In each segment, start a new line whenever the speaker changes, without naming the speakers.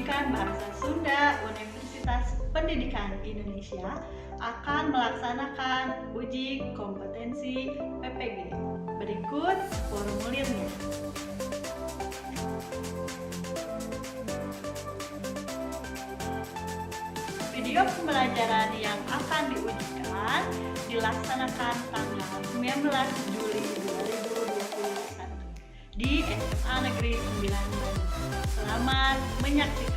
Pendidikan Bahasa Sunda Universitas Pendidikan Indonesia akan melaksanakan uji kompetensi PPG. Berikut formulirnya. Video pembelajaran yang akan diujikan dilaksanakan tanggal 19 Juli 2021 di SMA Negeri 9 Bandung. Selamat menyaksikan.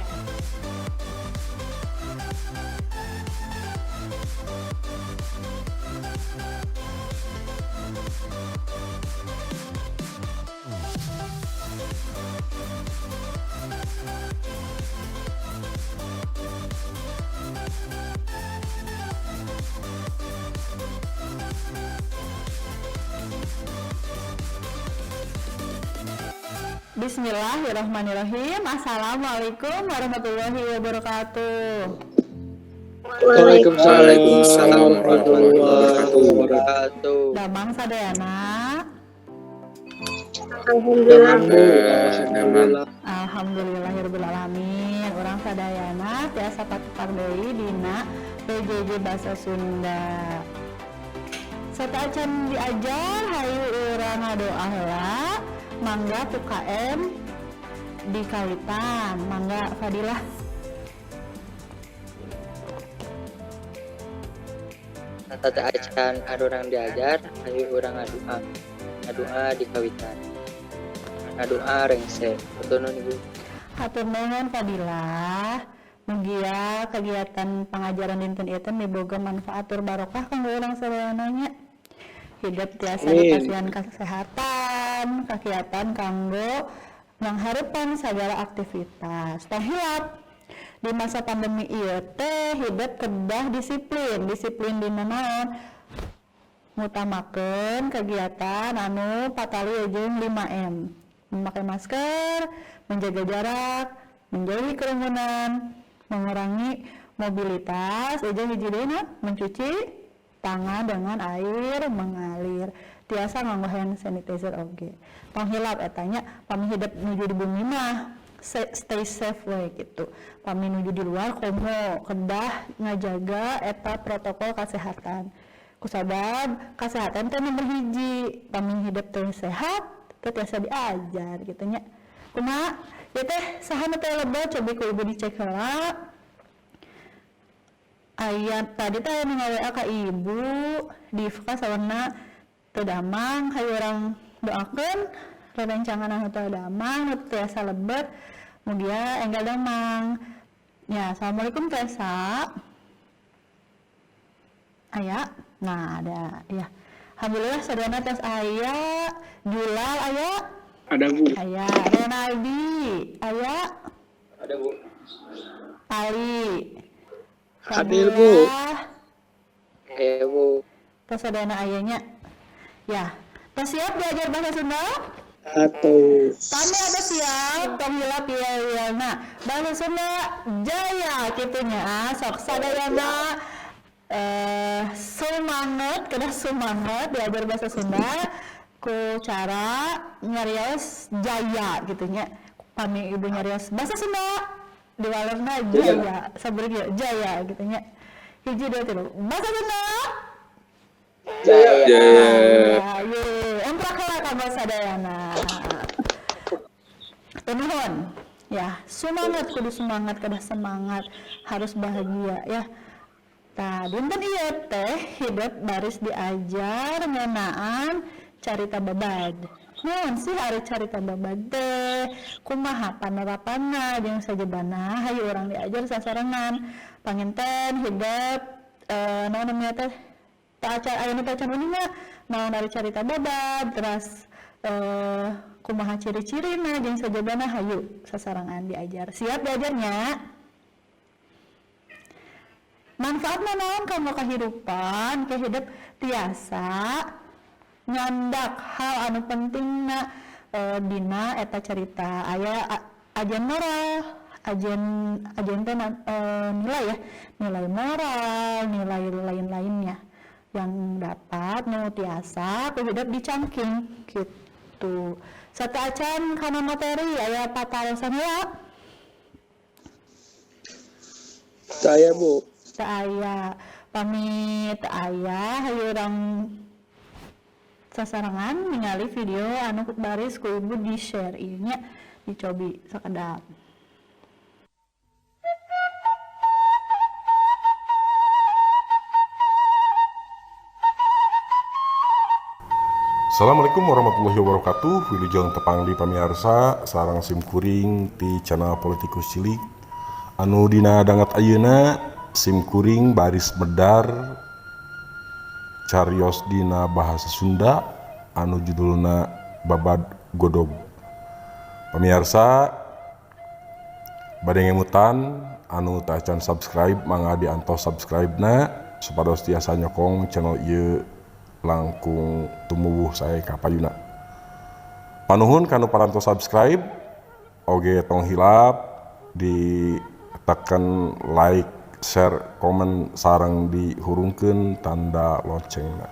Bismillahirrahmanirrahim. Assalamualaikum warahmatullahi wabarakatuh.
Waalaikumsalam warahmatullahi wabarakatuh.
Damang sadayana.
Alhamdulillah.
Damang.
Alhamdulillahirabbil alamin. Urang sadayana tiasa patepang deui dina PJJ Bahasa Sunda. Sateuacan diajar, hayu urang ngadoa heula. Mangga UKM di kawitan. Mangga, Fadilah.
Sateuacan arurang diajar, hayu urang ngadua. Ngadua di kawitan. Ngadua rengse. Hatur nuhun, Ibu.
Hatur nuhun, Fadilah. Mugia kegiatan pengajaran dinten ieu teh miboga manfaat tur barokah kanggo urang sadayana nya. Hidup tiasa
Amin.
dipasihan kesehatan, kegiatan kanggo mangharepan segala aktivitas. Tong hilap, di masa pandemi ieu teh hidup kedah disiplin, disiplin dina naon? Ngutamakeun kegiatan anu patali jeung 5M. Memakai masker, menjaga jarak, menjauhi kerumunan, mengurangi mobilitas, jeung hiji deui naon? Mencuci tangan dengan air mengalir. Tiasa nganggo hand sanitizer oge. Tong hilap eta nya, pami hidup nuju di bumi mah stay safe we gitu. Pami nuju di luar komo kedah ngajaga eta protokol kesehatan. Kusabab kesehatan teh nomor hiji. Pami hidup teh sehat, teh tiasa diajar gitu nya. Kumaha? Ya teh saha nu teh lebet, cobi ku ibu dicek heula. Aya tadi teh anu nga-WA ka ibu, Divka sawarna teu damang, hayu urang doakeun rerencangan anu teu damang, nu tiasa lebet, mugia enggal damang. Ya, assalamualaikum, Tessa. Aya? Nah, ada ya. Alhamdulillah sadayana tos aya. Julal aya?
Ada, Bu.
Aya. Renaldi aya?
Ada, Bu.
Ali.
Hadir, Bu.
Aya, Bu.
Tos sadayana aya nya. Ya. Tos siap diajar bahasa Sunda?
Atau
Pami ada siap, tong hilap ya. Nah, bahasa Sunda jaya kitu nya. Ah, sok sadayana semangat, kedah semangat diajar bahasa Sunda ku cara nyarios jaya gitu nya. Pami ibu nyarios bahasa Sunda diwalerna jaya, sabar ieu jaya gitu nya. Hiji, dua, tilu. Bahasa Sunda
Jaya.
Jaya.
Ye, emprak heula ka sadayana. Nuhun. Ya, semangat, kudu semangat, kedah semangat, harus bahagia ya. Tah, dinten ieu teh hidup baris diajar ngeunaan carita babad. Naon sih ari carita babad teh? Kumaha panerapanna jeung sajabana? Hayu urang diajar sasarengan. Panginten hidup naon namanya teh? Teu acan aya nu teu acan uninga naon ari carita babad, teras kumaha ciri-cirina jeung sajabana, hayu sasarengan diajar. Siap diajarnya? Manfaatna naon kanggo kahirupan? Ke hidup tiasa nyandak hal anu pentingna dina eta carita. Aya ajen moral, ajen ajen teh nilai ya, nilai moral, nilai lain-lainnya yang dapat nu tiasa ku hidup dicangking gitu. Sateuacan kana materi, aya patarosan ya?
Teu aya, Bu.
Teu aya. Pami teu aya, hayu urang sasarengan ningali video anu baris ku ibu di share ieu nya, dicobi sakedap.
Assalamualaikum warahmatullahi wabarakatuh. Wilujeng tepang di pamiarsa sareng simkuring di channel Politikus Cilik. Anu dina danget ayeuna simkuring baris medar carios dina bahasa Sunda anu judulna Babad Godog. Pamiarsa bade ngemutan anu tacan subscribe mangga diantos subscribe-na supados tiasa nyokong channel ieu langkung tumuwuh sae ka payuna. Panuhun kanu parantos subscribe oge tong hilap ditekan like, share, komen sareng dihurungkeun tanda loncengna.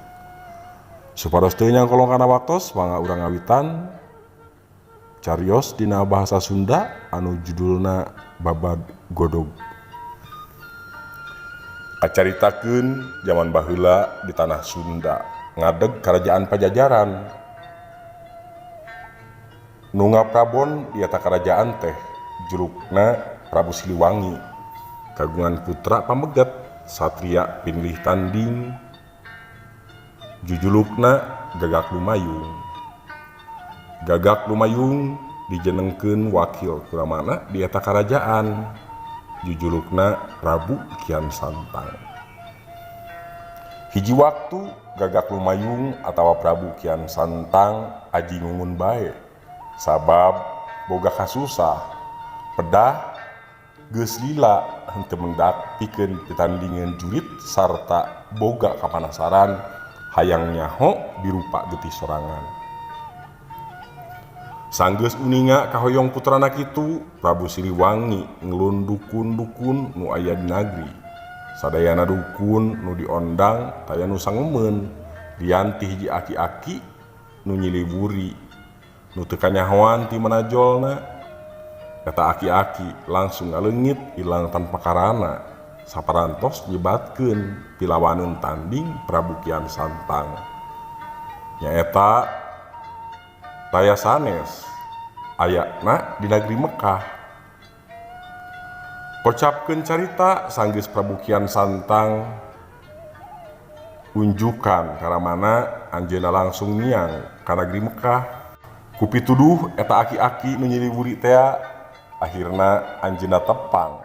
Supados teu nyangkolong kana waktos mangga urang ngawitan carios dina bahasa Sunda anu judulna Babad Godog. Kacaritakeun jaman baheula di tanah Sunda ngadeg kerajaan Pajajaran. Nu ngaprabon di eta kerajaan teh julukna Prabu Siliwangi, kagungan putra pameget satria pinilih tanding jujulukna Gagak Lumayung. Gagak Lumayung dijenengkeun wakil kuramana di eta kerajaan jujulukna Prabu Kian Santang. Hiji waktu Gagak Lumayung atawa Prabu Kian Santang aji ngungun bae sabab boga kasusah pedah geus lila henteu mendak pikeun pitandingan jurit sarta boga kapanasaran hayang nyaho dirupa getih sorangan. Sanggeus uninga kahoyong putrana kitu, Prabu Siliwangi ngelun dukun-dukun nu aya di nagri. Sadayana dukun nu diondang taya nu sangemeun, lian ti hiji aki-aki nu nyiliburi nu teu kanyahoan ti manajolna. Eta aki-aki langsung ngaleungit ilang tanpa karana, saparantos nyebatkeun pilawaneun tanding Prabu Kian Santang. Nyaeta taya sanes ayana di negeri Mekah. Kocapkeun carita sanggeus Prabu Kian Santang unjukan karamana anjeunna langsung miang ka negeri Mekah. Ku pituduh eta aki-aki nu nyiliwuri tea akhirna anjeunna tepang.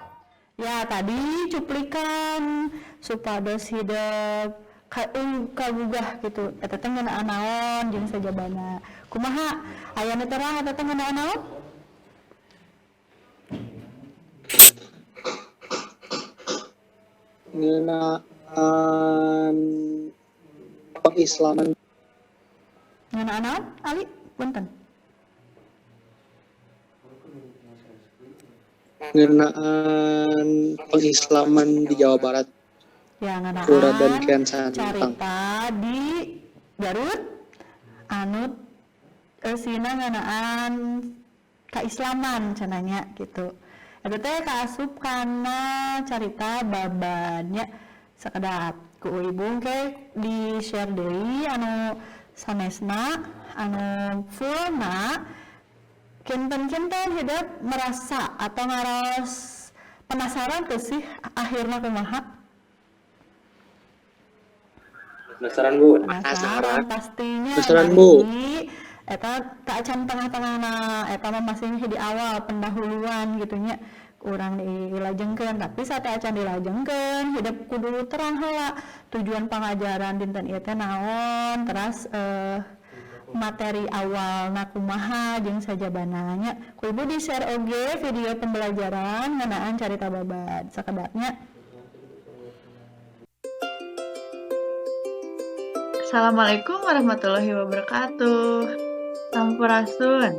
Ya tadi cuplikan supados hidep kagugah gitu. Eta teh ngeunaan naon jeung sajabana. Kumaha aya nu terang eta teh ngeunaan naon?
Ngeunaan pengislaman.
Ngeunaan naon? Ali, punten.
Ngeunaan pengislaman di Jawa Barat.
Ya, ngeunaan
Raden Kian Santang.
Carita di Garut anu eusina ngeunaan kaislaman cenanya gitu. Eta teh kaasup kana carita babadnya sakedap ku ibu ke di share deui anu sanesna anu fullna kinten-kinten hidup merasa atau ngaros penasaran teu sih akhirna kumaha?
Penasaran, Bu.
Penasaran pastinya.
Penasaran, Bu.
Eta tak acan tengah-tengahna eta mah masih di awal pendahuluan gitu nya kurang dilajengkeun, tapi saat acan dilajengkeun hidup kudu terang heula tujuan pangajaran dinten ieu teh naon, teras materi awalna kumaha jeung sajabana nya. Ku ibu di share oge video pembelajaran ngeunaan carita babad sakedapnya.
Assalamualaikum warahmatullahi wabarakatuh. Sampurasun.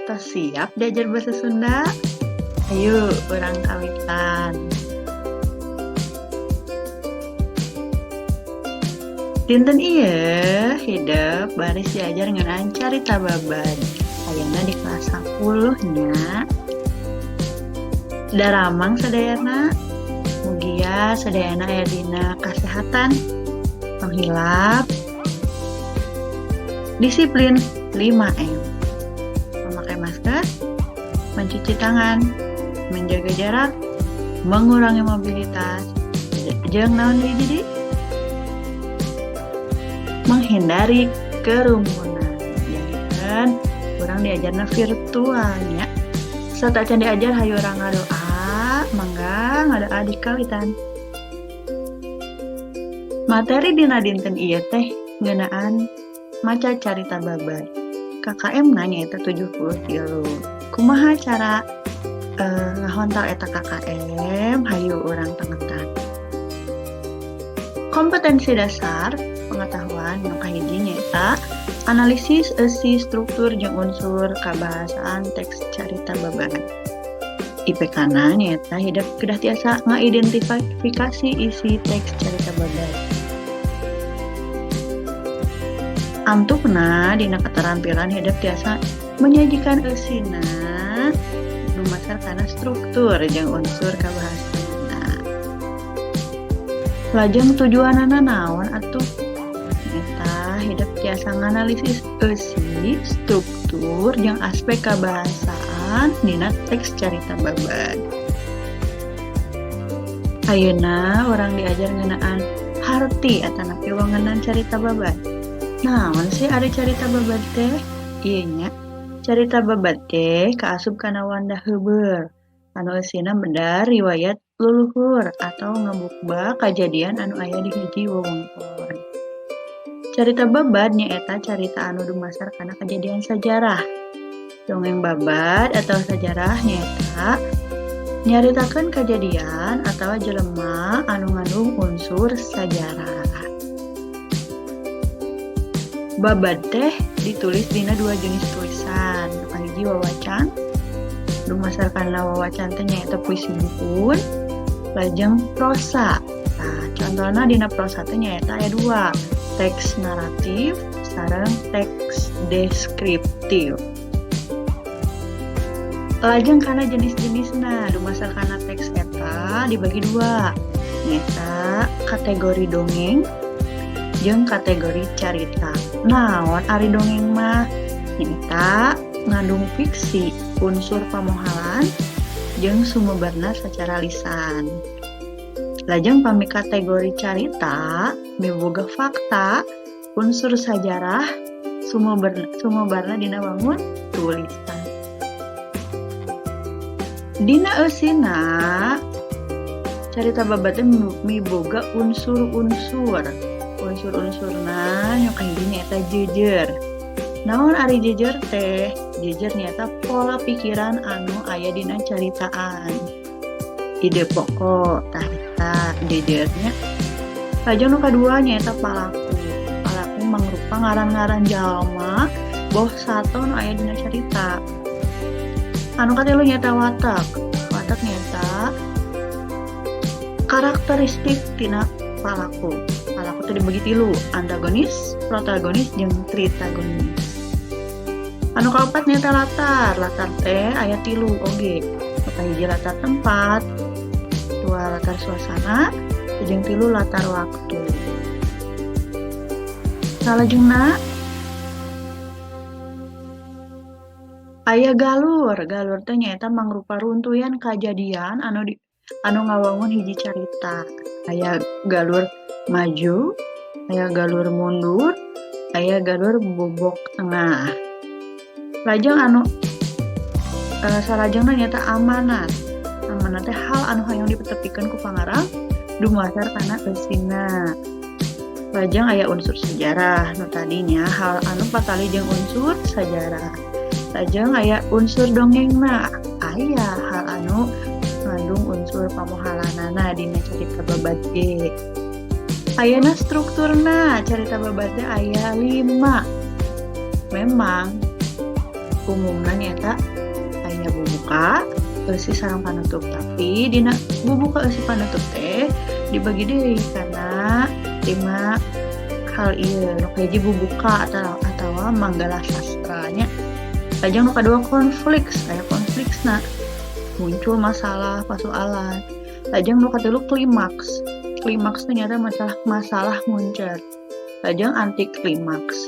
Tos siap diajar bahasa Sunda? Ayo urang kawitan. Dinten ieu hidep baris diajar ngeunaan carita babad. Ayana di kelas 10 nya. Daramang sadayana, mugia sadayana aya dina kasehatan, tong hilap disiplin 5M. Memakai masker, mencuci tangan, menjaga jarak, mengurangi mobilitas, jeung naon deui jadi? Menghindari kerumunan. Jadi urang diajarna virtualnya. Sateuacan diajar, hayu urang ngadoa, mangga ngadoa di kawitan. Materi dina dinten ieu teh ngeunaan maca carita babad. KKM na nyaeta 73. Kumaha cara ngahontal eta KKM? Hayu urang tengetan. Kompetensi dasar pengetahuan nu kahiji nyaeta analisis eusi, struktur jeung unsur kabahasaan teks carita babad. IPK na nyaeta hidep kedah tiasa ngaidentifikasi isi teks carita babad. Antukna dina keterampilan hidep tiasa menyajikan eusina dumasar kana struktur jeung unsur kabahasaanna. Lajeng tujuanana naon atuh? Nyaeta hidep tiasa nganalisis eusi, struktur jeung aspek kabahasaan dina teks carita babad. Ayeuna urang diajar ngeunaan harti atanapi wangenan carita babad. Naon sih ari carita babad teh? Ieu nya, carita babad teh kaasup kana wanda heubeul anu eusina medar riwayat luluhur atau ngabukba kajadian anu aya di hiji wewengkon. Carita babad nyaeta carita anu dumasar kana kajadian sajarah. Dongeng babad atau sajarah nyaeta nyaritakeun kajadian atawa jelema anu ngandung unsur sajarah. Babad teh ditulis dina dua jenis tulisan. Nu kahiji wawacan, dumasar kana wawacan teh nyaeta puisi buhun, lajeng prosa. Nah, contohna dina prosa teh nyaeta aya dua, teks naratif sareng teks deskriptif. Lajeng kana jenis-jenisna, dumasar kana teks eta dibagi dua, nyaeta kategori dongeng jeung kategori carita. Naon ari dongeng mah? Nyaeta ngandung fiksi, unsur pamohalan, jeung sumebarna secara lisan. Lajeng pami kategori carita miboga fakta, unsur sajarah, sumebarna dina wangun tulisan. Dina eusina carita babad teh miboga unsur-unsur. Unsur-unsurna nu kahiji nyaeta jejer. Naon ari jejer teh? Jejer nyaeta pola pikiran anu aya dina caritaan. Ide pokok tah eta jejernya. Lajeng nu kadua nyaeta palaku. Palaku mangrupa ngaran-ngaran jalma boh sato nu aya dina carita. Anu katilu nyaeta watak. Watak nyaeta karakteristik tina palaku. Palaku teh dibagi tilu, antagonis, protagonis, jeung tritagonis. Anu kaopat nyaeta latar. Latar teh aya tilu oge. Nu kahiji latar tempat, dua latar suasana, jeung tilu latar waktu. Salajengna aya galur. Galur teh nyaeta mangrupa runtuyan kajadian anu ngawangun hiji carita. Aya galur maju, aya galur mundur, aya galur bobok tengah. Lajeng anu salajengna nyaeta amanat. Amanat teh hal anu hoyong dipetepikeun ku pangarang dumasar kana eusina. Lajeng aya unsur sejarah, nu tadinya hal anu patali jeung unsur sajarah. Lajeng aya unsur dongengna, aya hal anu ngandung unsur pamohalanana dina carita babad ge. Ayana strukturna carita babad teh aya 5. Memang umumna nyaeta aya bubuka, eusi sareng panutup, tapi dina bubuka eusi panutup teh dibagi deui kana 5 hal ieu. Nu kahiji bubuka atawa manggala sastranya. Lajeng nu kadua konflik, aya konfliksna. Muncul masalah persoalan. Lajeng nu katilu klimaks. Klimaks teh nyaeta masalah masalah muncul. Lajeng anti klimaks,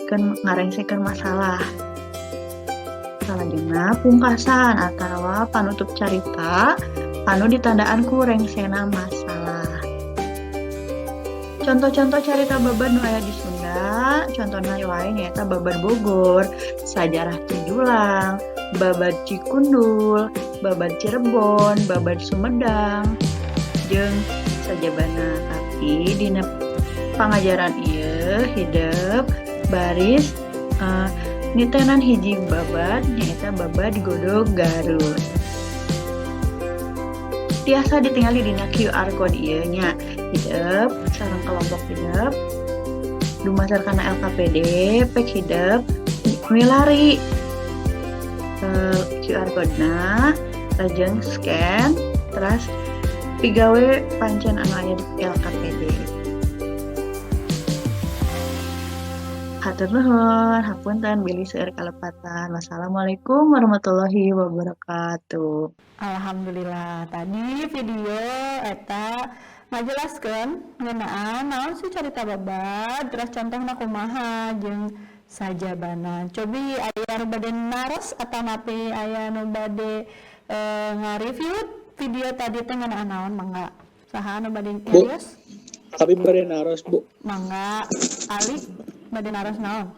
kan ngarengsekeun masalah. Salajengna pungkasan atawa panutup carita anu ditandaan ku rengsena masalah. Contoh-contoh carita babad nu aya di Sunda, contohna wae nyaeta Babad Bogor, Sajarah Cijulang, Babad Cikundul, Babad Cirebon, Babad Sumedang, jeung sajabana. Tapi dina pangajaran ieu hidep baris nitenan hiji babad, nyaeta Babad Godog Garut. Tiasa ditingali dina QR code ieu nya. Hidep sareng kelompok hidep dumasar kana LKPD pek hidep milari QR code-na, lajeng scan, terus pigawe pancen anu aya di LKPD. Hatur nuhun, hapunten bilih seueur kalepatan. Wassalamualaikum warahmatullahi wabarakatuh.
Alhamdulillah, tadi video eta ngajelaskeun ngeunaan naon sih carita babad, terus contohna kumaha jeung sajabana. Cobi aya nu bade naros atanapi aya nu bade ngareview video tadi teh ngeunaan naon, mangga. Saha anu bade
Bu.
nyarios?
Tapi bade naros, Bu.
Mangga, Ali bade naros naon?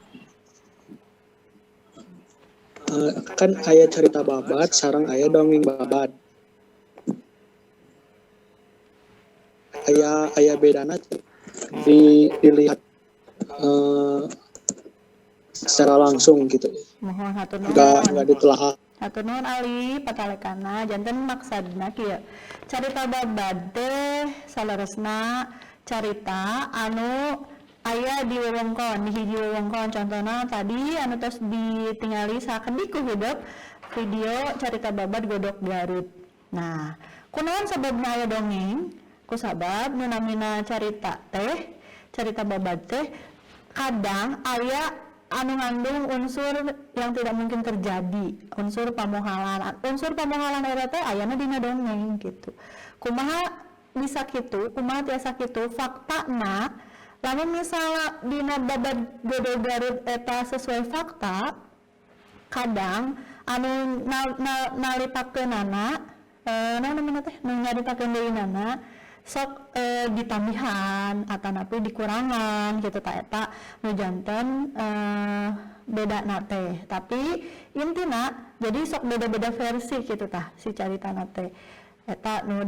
Kan aya cerita babad sareng aya dongeng babad. Aya aya bedana dilihat secara langsung gitu.
Mohon, hatur
Enggak
nuhun.
Enggak ditelaah.
Hatur nuhun Ali patalekana. Janten maksadna kieu. Carita babad teh saleresna carita anu aya di wewengkon, di hiji wewengkon. Contohna tadi anu tos ditingali sakedik ku hidep video carita babad Godog Garut. Nah, kunaon sababna aya dongeng? Kusabab nu namina carita teh, carita babad teh kadang aya anu ngandung unsur yang tidak mungkin terjadi, unsur pamohalan. Unsur pamohalan eta teh ayana dina dongeng gitu. Kumaha bisa kitu? Kumaha tiasa kitu? Faktana lamun misalnya dina babad Godog Garut eta sesuai fakta, kadang anu nalitakeunana, naon namina teh, nu nyaritakeun deui nana sok ditambihan atanapi dikurangan gitu. Tah, eta nu janten beda teh, tapi intina jadi sok beda-beda versi gitu. Tah, si caritana teh eta nu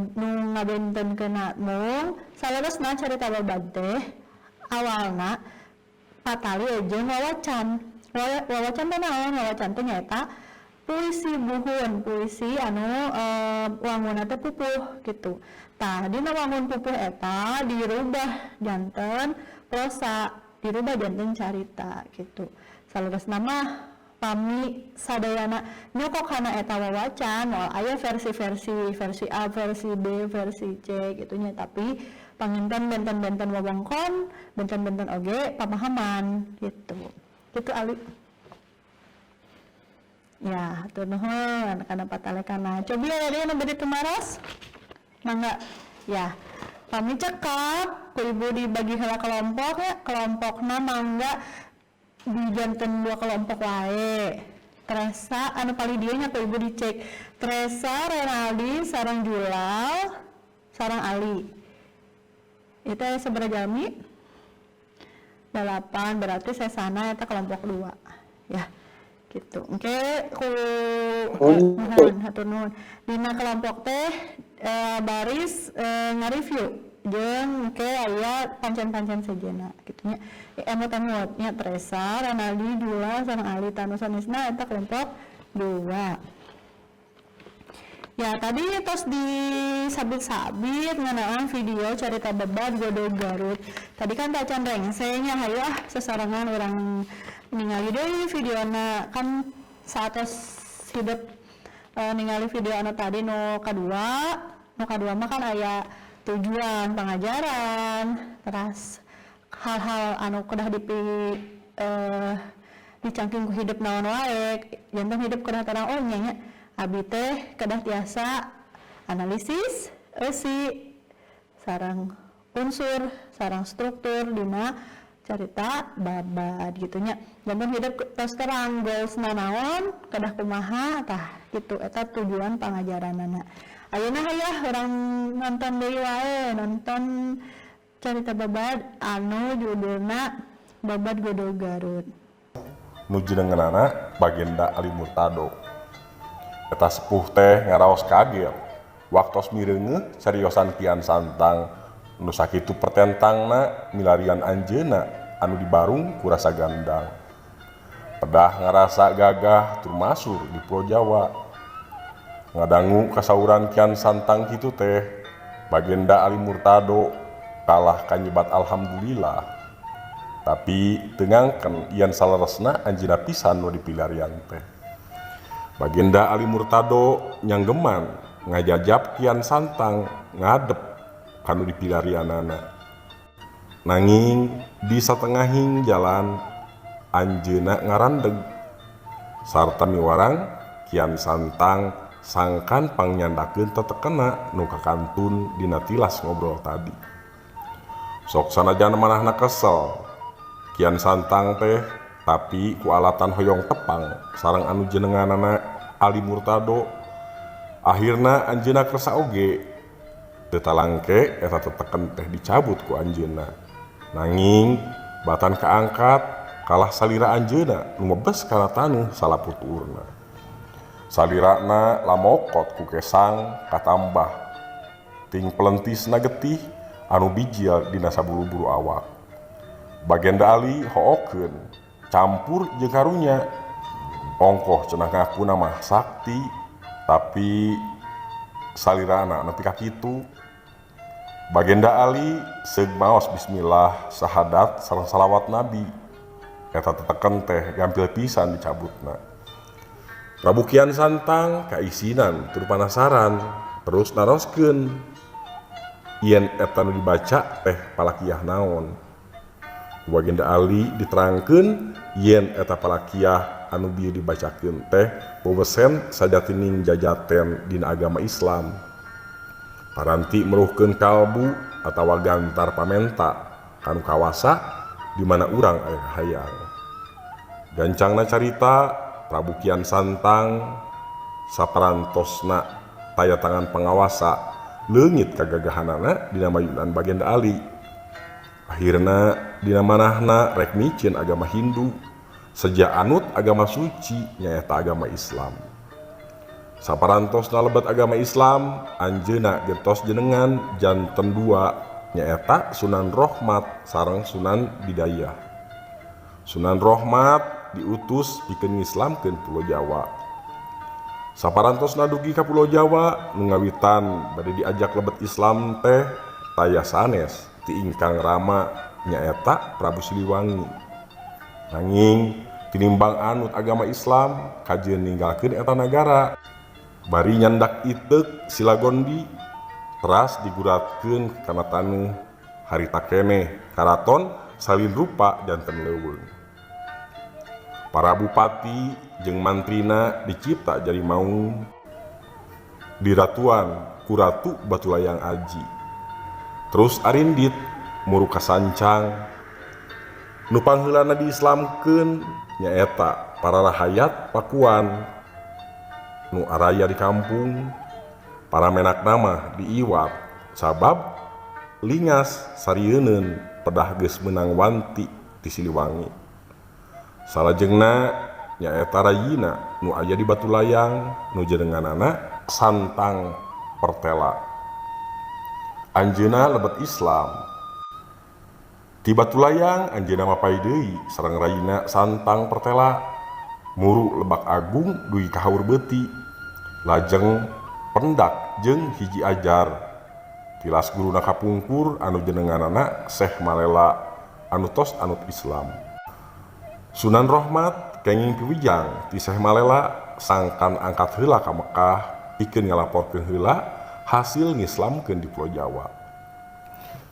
ngabentenkeunna. Mung saleresna carita babad teh awalna patali jeung wawacan. Wawacan teh naon? Wawacan teh nyaeta puisi buhun, puisi anu wangunna teh pupuh gitu. Tah, dina wangun pupuh eta dirubah janten prosa, dirubah janten carita gitu. Saleresna mah pami sadayana nyokok kana eta wawacan, moal aya versi-versi, versi A, versi B, versi C gitu nya, tapi panginten benten-benten wewengkon, benten-benten oge pamahaman gitu. Gitu, Ali. Ya, hatur nuhun kana patalekana. Cobi aya deui anu bade tumaros? Mangga. Ya. Pami cekap, ku ibu dibagi heula kelompok ya. Kelompokna mangga dijanten dua kelompok wae. Teresa anu paling dieu nya ku ibu dicek. Teresa, Renaldi, sareng Julal, sareng Ali. Itu aya sabaraha jalmi? 8, berarti sesana eta kelompok 2. Ya. Gitu. Oke, ku
Oh.
Nuhun, hatur nuhun. Dina kelompok teh baris nge-review jeung engke aya pancen-pancen sejenna kitu nya. Emut-emut nya Teresa, Renaldi, Dula, sareng Ali. Tah, nu sanesna eta kelompok 2. Ya, tadi tos di sabit-sabit ngeunaan video carita babad Godog Garut. Tadi kan tacan rengse nya, hayu ah sesarengan urang ningali deui videona, kan saatos hidep ningali video anu tadi nu kadua. Nu kadua mah kan aya tujuan pengajaran, teras hal-hal anu kedah dicangking ku hidep naon wae, janten hidep kedah terang, oh nya nya. Abi teh kedah tiasa analisis eusi sareng unsur sareng struktur dina carita babad gitu nya. Janten hidep tos terang goalsna naon, kedah kumaha, tah kitu eta tujuan pangajaranana. Ayeuna hayah urang nonton deui wae, nonton carita babad anu judulna Babad Godog Garut.
Nu jenenganana Bagenda Ali Murtado. Eta sepuh teh ngaraos kaget waktos mireungeuh cariosan Kian Santang nu sakitu pertentangna milarian anjeunna anu dibarung ku rasa gandang. Pedah ngarasa gagah tur masur di Pulau Jawa. Ngadangu kasauran Kian Santang kitu teh, Bagenda Ali Murtado kalah kanyebat alhamdulillah. Tapi teu ngangken yen saleresna anjeunna pisan nu dipilarian teh. Bagenda Ali Murtado nyanggeman ngajajab Kian Santang ngadep kanu dipilarianana. Nanging di satengahing jalan anjeunna ngarandeg sarta miwarang Kian Santang sangkan pangnyandakeun tetekena nu kakantun dina tilas ngobrol tadi. Sok sanajan manahna kesel Kian Santang teh, tapi ku alatan hoyong tepang sareng anu jenenganana Ali Murtado. Akhirna anjeunna kersa oge teu talangke eta teteken teh dicabut ku anjeunna. Nanging batan kaangkat kalah salira anjeunna lumebes kana taneuh salaputurna. Salirana lamokot ku kesang katambah ting pelentisna getih anu bijil dina sabulu-bulu awak. Bagenda Ali hookeun campur jeung karunya. Ongkoh cenah ngakuna mah sakti, tapi salirana nepi ka kitu. Bagenda Ali seug maos bismillah sahadat sareng salawat nabi. Eta teteken teh gampil pisan dicabutna. Prabu Kian Santang kaisinan tur panasaran terus naroskeun yen eta nu dibaca teh palakiah naon. Bagenda Ali diterangkeun yen eta palakiah anu bieu dibacakeun teh bebesen sajatining jajaten dina agama Islam. Paranti meruhkeun kalbu atawa gantar pamenta kanu kawasa di mana urang aya kahayang. Gancangna carita Prabu Kian Santang saparantosna taya tangan pangawasa leungit kagagahanana dina mayunan Bagenda Ali. Akhirna dina manahna rek micin agama Hindu seja anut agama suci nyaeta agama Islam. Saparantosna lebet agama Islam anjeunna gentos jenengan janten dua nyaeta Sunan Rohmat sareng Sunan Bidayah. Sunan Rohmat diutus pikeun ngislamkeun Pulau Jawa. Saparantosna dugi ka Pulau Jawa nu ngawitan bade diajak lebet Islam teh taya sanes ti ingkang rama nyaeta Prabu Siliwangi. Nanging tinimbang anut agama Islam kajeun ninggalkeun eta nagara. Bari nyandak iteuk Silagondi teras diguratkeun kana taneuh harita keneh karaton salin rupa janten leuweung. Para bupati jeung mantrina dicipta jadi maung diratuan ku Ratu Batulayang Aji. Terus arindit muru kasancang nu pangheulana diislamkeun nyaeta para rahayat Pakuan nu araya di kampung. Para menak nama diiwat sabab lingas sarieunun pedah geus meunang wanti ti Siliwangi. Salajengna nyaeta rayina nu aya di Batulayang nu jenenganana Santang Pertela. Anjeunna lebet Islam. Ti Batulayang anjeunna mapay deui sareng rayina Santang Pertela muru Lebak Agung dugi ka Haur Beuti. Lajeng pendak jeung hiji ajar tilas guruna kapungkur anu jenenganana Syekh Malela anu tos anut Islam. Sunan Rohmat kenging piwijang ti Syekh Malela sangkan angkat heula ka Mekah pikeun ngalaporkeun heula hasil ngislamkeun di Pulau Jawa.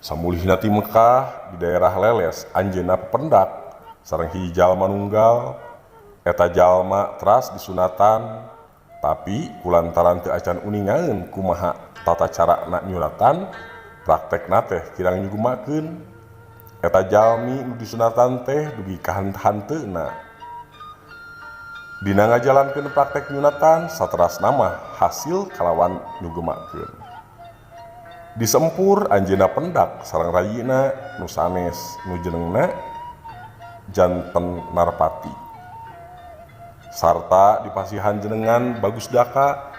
Samulihna ti Mekah di daerah Leles anjeunna pependak sareng hiji jalma nunggal. Eta jalma teras disunatan Tapi kulantaran teu acan uningaeun kumaha tata carana nyunatan, praktekna teh kirang nyugemakeun. Eta jalmi nu disunatan teh dugi ka hanteuna. Dina ngajalankeun praktek nyunatan saterasna mah hasil kalawan nyugemakeun. Disempur anjeunna pendak sareng rayina nu sanes nu jenengna janten Narpati. Sarta dipasihan jenengan Bagus Daka.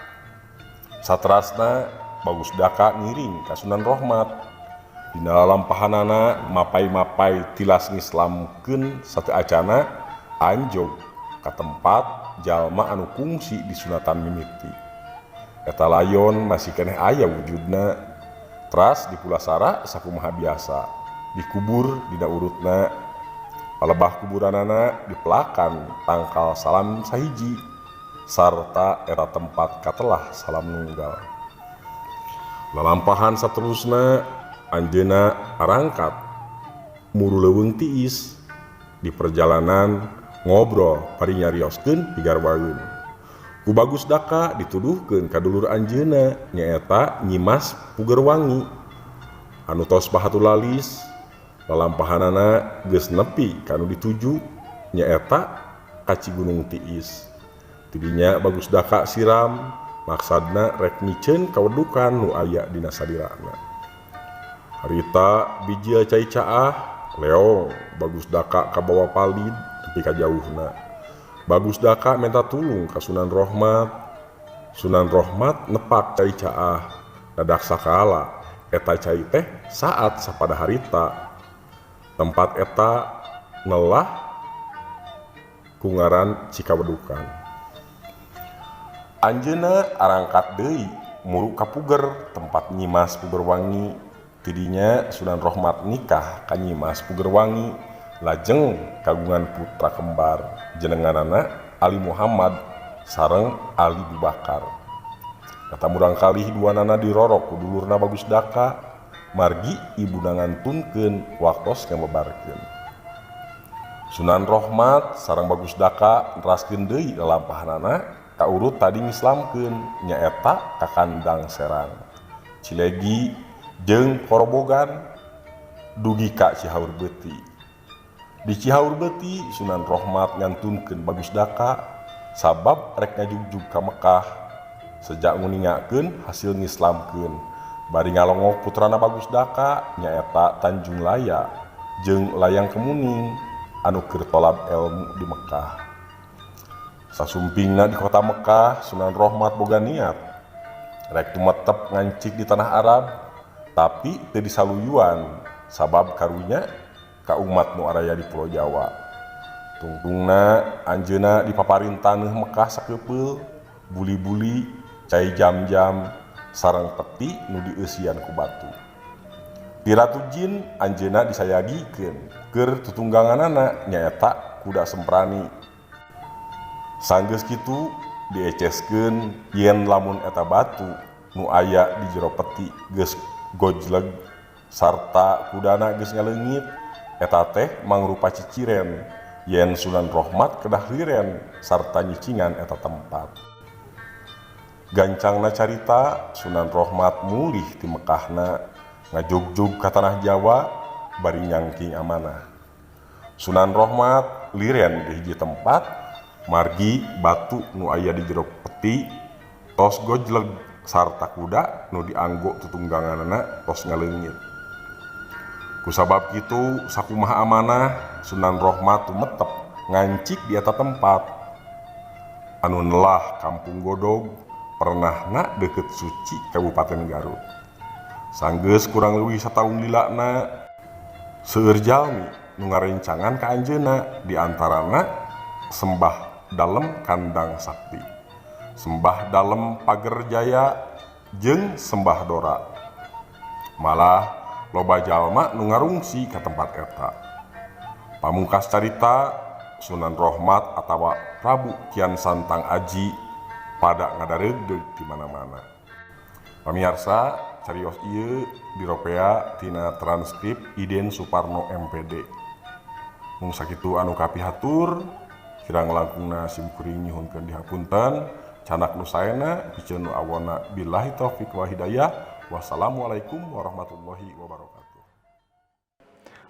Saterasna Bagus Daka ngiring ka Sunan Rohmat. Dina lalampahanana mapai-mapai tilas ngislamkeun sateuacana anjog ka tempat jalma anu kungsi di sunatan mimiti. Eta layon masih keneh aya wujudna. Teras dipulasara sakumaha biasa, dikubur dina urutna. Palebah kuburanana dipelakan tangkal salam sahiji sarta era tempat katelah salam nunggal. Lalampahan saterusna anjeunna arangkat muru leuweung tiis. Di perjalanan ngobrol bari nyarioskeun pigarwaeun. Ku Bagus Daka dituduhkeun ka dulur anjeunna nyaeta Nyimas Pugerwangi anu tos bahatulalis. Lalampahanana geus nepi kanu dituju nyaeta ka Cigunung Tiis. Tidinya Bagus Daka siram maksadna rek miceun kawedukan nu aya dina sadirana. Harita bijil cai caah leong Bagus Daka kabawa palid nepi ka jauhna. Bagus Daka minta tulung ka Sunan Rohmat. Sunan Rohmat nepak cai caah dadak sakala eta cai teh saat sapada harita. Tempat eta nelah ku ngaran Cikawedukan. Anjeunna arangkat deui muru ka Puger tempat Nyimas Pugerwangi. Tidinya Sunan Rohmat nikah ka Nyimas Pugerwangi lajeng kagungan putra kembar jenenganana Ali Muhammad sareng Ali Bubakar. Kata murangkalih duanana dirorok ku dulurna Bagus Daka margi ibuna ngantunkeun waktos ngabebarkeun. Sunan Rohmat sareng Bagus Daka neraskeun deui lalampahanana kaurut tadi ngislamkeun nyaeta ka Kandang Serang, Cilegi jeung Korobogan dugi ka Cihaurbeuti. Di Cihaurbeuti Sunan Rohmat ngantunkeun Bagus Daka sabab rek ngajugjug ka Mekah. Sejak nguningakeun hasil ngislamkeun bari ngalongok putrana Bagus Daka nyaeta Tanjung Laya jeung Layang Kemuning anu keur tolab ilmu di Mekah. Sasumpingna di kota Mekah Sunan Rohmat boga niat rek tumetep ngancik di tanah Arab, tapi teu disaluyuan sabab karunya ka umat nu araya di Pulau Jawa. Tungtungna anjeunna dipaparin taneuh Mekah sakepeul, buli-buli, cai jam-jam sareng peti nu dieusian ku batu. Di Ratu Jin anjeunna disayagikeun keur tutungganganana nyaeta kuda semprani. Sanggeus kitu dieceskeun yen lamun eta batu nu aya di jero peti geus gojleg sarta kudana geus ngaleungit, eta teh mangrupa ciciren yen Sunan Rohmat kedah liren sarta nyicingan eta tempat. Gancangna carita Sunan Rohmat mulih ti Mekahna ngajugjug ka tanah Jawa bari nyangking amanah. Sunan Rohmat liren di hiji tempat margi batu nu aya di jero peti tos gojleg sarta kuda nu dianggo tutungganganana tos ngaleungit. Kusabab kitu sakumaha amanah Sunan Rohmat tumetep ngancik di eta tempat anu nelah Kampung Godog pernahna deukeut Suci Kabupaten Garut. Sanggeus kurang leuwih sataun lilana seueur jalmi nu ngarencangan ka anjeunna, di antarana Sembah Dalem Kandang Sakti, Sembah Dalem Pager Jaya jeung Sembah Dora. Malah loba jalma nu ngarungsi ka tempat eta. Pamungkas carita Sunan Rohmat atawa Prabu Kian Santang Aji pada ngadareugdeug di mana-mana. Pamiarsa, carios ieu diropea tina transkrip Iden Suparno MPD. Mung sakitu anu kapihatur, kirang langkungna simkuring nyuhunkeun dihapunten. Candak nu saena, piceun nu awona. Billahi taufik wa hidayah. Wassalamualaikum warahmatullahi wabarakatuh.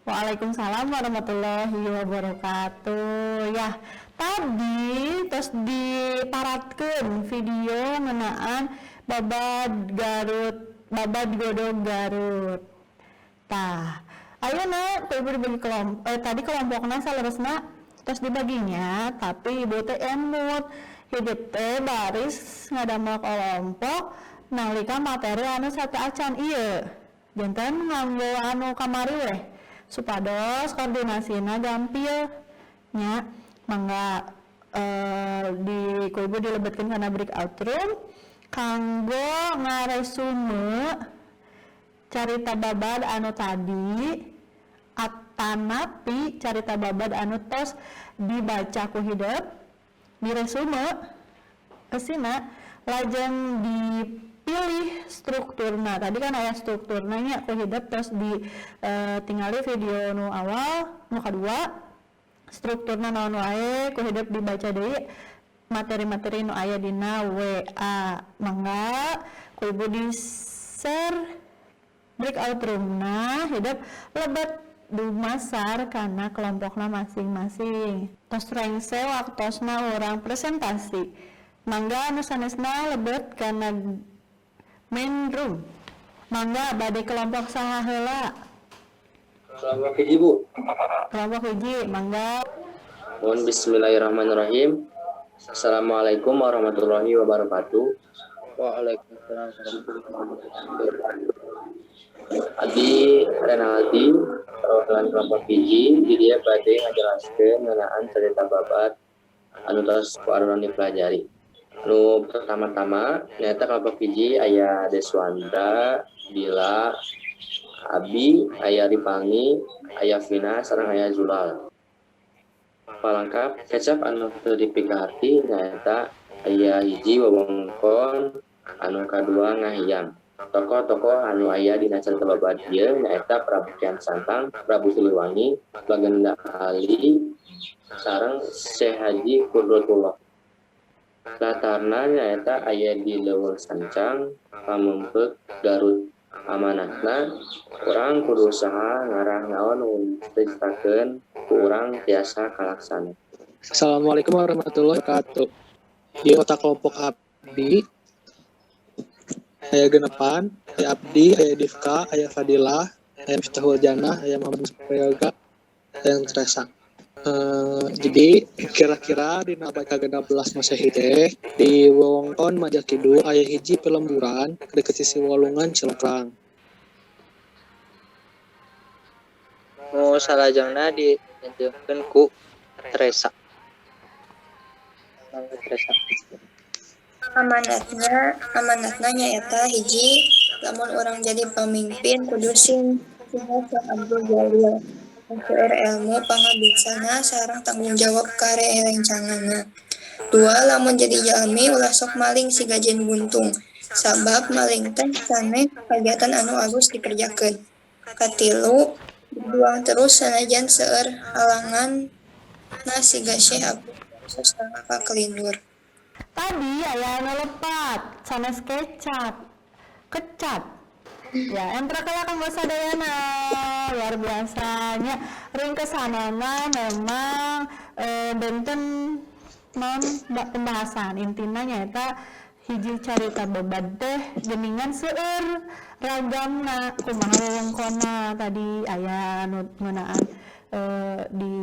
Waalaikumsalam warahmatullahi wabarakatuh. Ya, tadi terus diparatkeun video ngeunaan babad Garut, babad Godog Garut. Tah, ayeuna ku ibu dibagi kelompok, tadi kelompokna saleresna terus dibaginya, tapi ibu teh emut hidup teh baris ngadamel kelompok nalika materi anu sateuacan ieu. Janten nganggo anu kamari weh supados koordinasina gampil nya. Mangga di ku ibu dilebetkeun kana breakout room kanggo ngaresume carita babad anu tadi atanapi carita babad anu tos dibaca ku hidep diresume kesina, lajeng dipilih strukturna. Tadi kan aya strukturna nya, ku hidep tos di tingali video nu awal nu kadua strukturna naon wae, ku hidep dibaca deui materi-materi nu aya dina WA. Mangga ku ibu di share breakout room-na, hidep lebet dumasar kana kelompokna masing-masing. Tos rengse waktosna urang presentasi. Mangga anu sanesna lebet kana main room. Mangga bade kelompok saha heula?
Kelompok hiji, Bu.
Kelompok hiji, mangga.
Mohon bismillahirrahmanirrahim. Assalamualaikum warahmatullahi wabarakatuh.
Waalaikumsalam warahmatullahi wabarakatuh.
Abdi Renaldi, perwakilan kelompok hiji, di dieu bade ngajelaskeun ngeunaan cerita babad anu tos ku arurang dipelajari. Nu pertama-tama nyaeta kelompok hiji aya Deswandra, Bila, Abi, aya Ripangi, aya Vina, sareng aya Zulal. Palangkap kecap anu teu dipikaharti nyaeta aya hiji wewengkon, anu kadua ngahiyang. Tokoh-tokoh anu aya dina carita babad ieu nyaeta Prabu Kian Santang, Prabu Siliwangi, Bagenda Ali, sareng Syekh Haji Qudratullah. Latarna nyaeta aya di Leuweung Sancang, Pameungpeuk, Garut. Amanahna urang kudu usaha ngarah naon nu dicita-citakeun ku urang tiasa kalaksana.
Assalamualaikum warahmatullahi wabarakatuh. Di otak kelompok abdi aya genepan, aya Abdi, aya Divka, aya Fadilah, aya Miftahul Jannah, aya Muhammad Prayoga, aya Teresa. Jadi kira-kira di abad ke-16 Masehi teh di wewengkon Maja Kidul aya hiji pelemburan deket sisi Walungan Cilograng.
Nu salajengna dilanjutkeun ku Teresa. Mangga Teresa.
Amanatna nyaeta hiji, lamun urang jadi pamimpin kudu sing siga Syekh Abdul Jalil, seueur elmu, pangabisana sareng tanggung jawab ka rerencanganna. Dua, lamun jadi jalmi ulah sok maling siga jin buntung, sabab maling teh sanes kagiatan anu alus dikerjakeun. Katilu, berjuang terus sanajan seueur halanganna siga Syekh Abdul Jalil sareng Pak Kelindur.
Tadi aya anu lepat sanes kecap, kecap ya. Entrakala kanggo sadayana, luar biasanya ringkesanana memang benten non pembahasan intina nyaeta hiji carita babad teh geuningan seueur ragamna, kumaha wewengkonna. Tadi aya anu ngeunaan di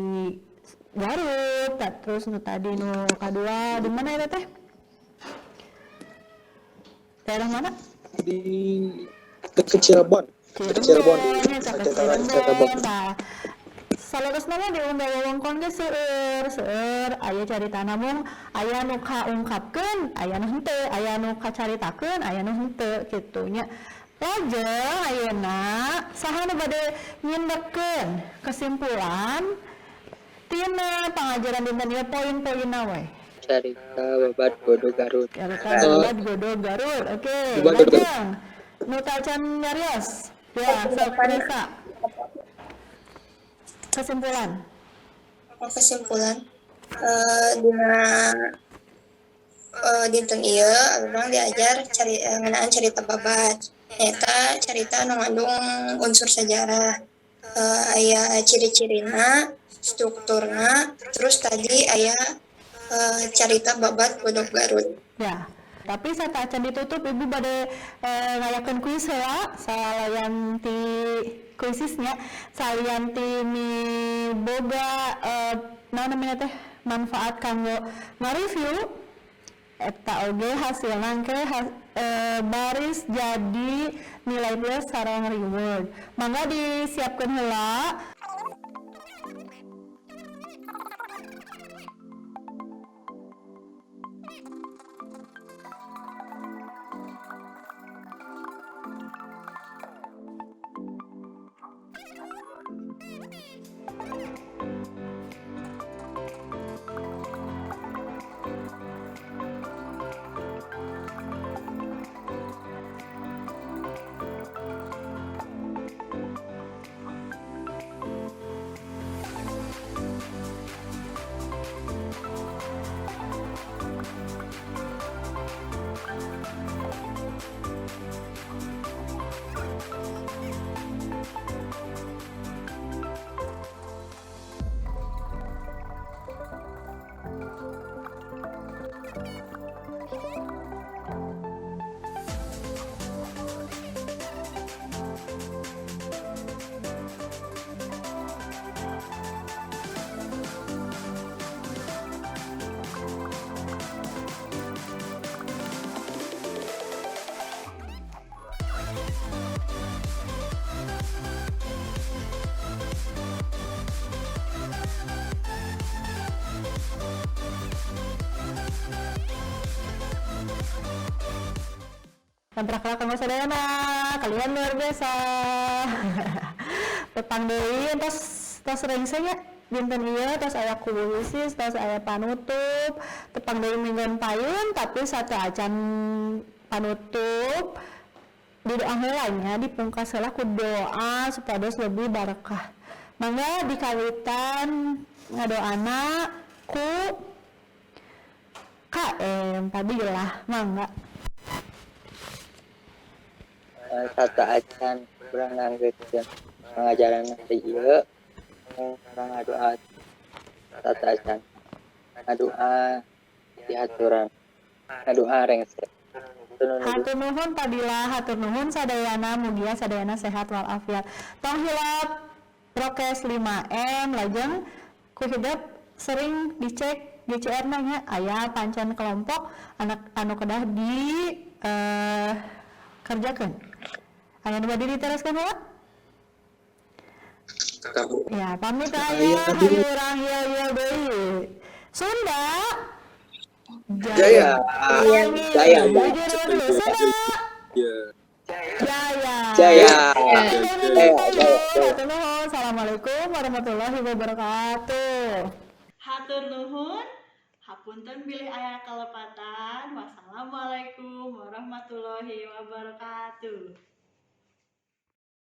Garut, terus nu tadi nu kadua di mana eta teh? Daerah mana?
Di dekat Cirebon. Dekat Cirebon.
Cirebon,
Cirebon.
Cirebon. Tah, saleresna mah di wewengkon ge seueur, seueur aya carita, namung aya nu kaungkapkeun, aya nu henteu, aya nu kacaritakeun, aya nu henteu kitu nya. Lajeng ayeuna saha nu bade nyindekkeun kesimpulan tina pangajaran dinten ieu, poin-poinna we?
Carita babad Godog Garut.
Carita babad Godog Garut. Oke,
Babad Godog.
Lajeng nu tacan nyarios. Ya, sok Teresa. Kesimpulan.
Kesimpulan dina Dinten ieu urang diajar cari ngeunaan cerita babat. Eta carita anu ngandung unsur sejarah. Aya ciri-cirina, strukturna, terus tadi aya carita babat Godog Garut.
Ya, tapi sateuacan ditutup, Ibu bade ngayakeun kuis heula, salian ti kuisisnya, salian ti miboga naon namanya teh, manfaat kanggo nge-review eta oge hasilna engke baris jadi nilai plus sareng reward. Mangga disiapkeun heula. Teprak kanggo sadayana, kalian luar biasa. Tepang deui tos tos rengse nya dinten ieu, tos aya kuisis, tos aya panutup. Tepang deui mingguan payun, tapi sateuacan panutup di doa heula nya, dipungkas heula ku doa supados lebih barakah. Mangga dikawitan ngadoana ku KM Fadilah, mangga.
Sateuacan urang nganggeutkeun pangajaran teh ieu, urang ngadoa sateuacan ngadoa dihaturan ngadoa rengse.
Hatur nuhun Fadilah, hatur nuhun sadayana, mugia sadayana sehat walafiat. Tong hilap prokes 5M, lajeng ku hidep sering dicek GCR nya, aya pancen kelompok anak anu kedah di kerjakeun. Aya nu bade diteraskeun heula? Ya, pamit aya hayu urang yel-yel deui. Sunda
Jaya.
Jaya.
Sunda Jaya.
Jaya.
Hatur nuhun. Assalamualaikum warahmatullahi wabarakatuh.
Hatur nuhun. Hapunten bilih aya kalepatan. Wassalamualaikum warahmatullahi wabarakatuh.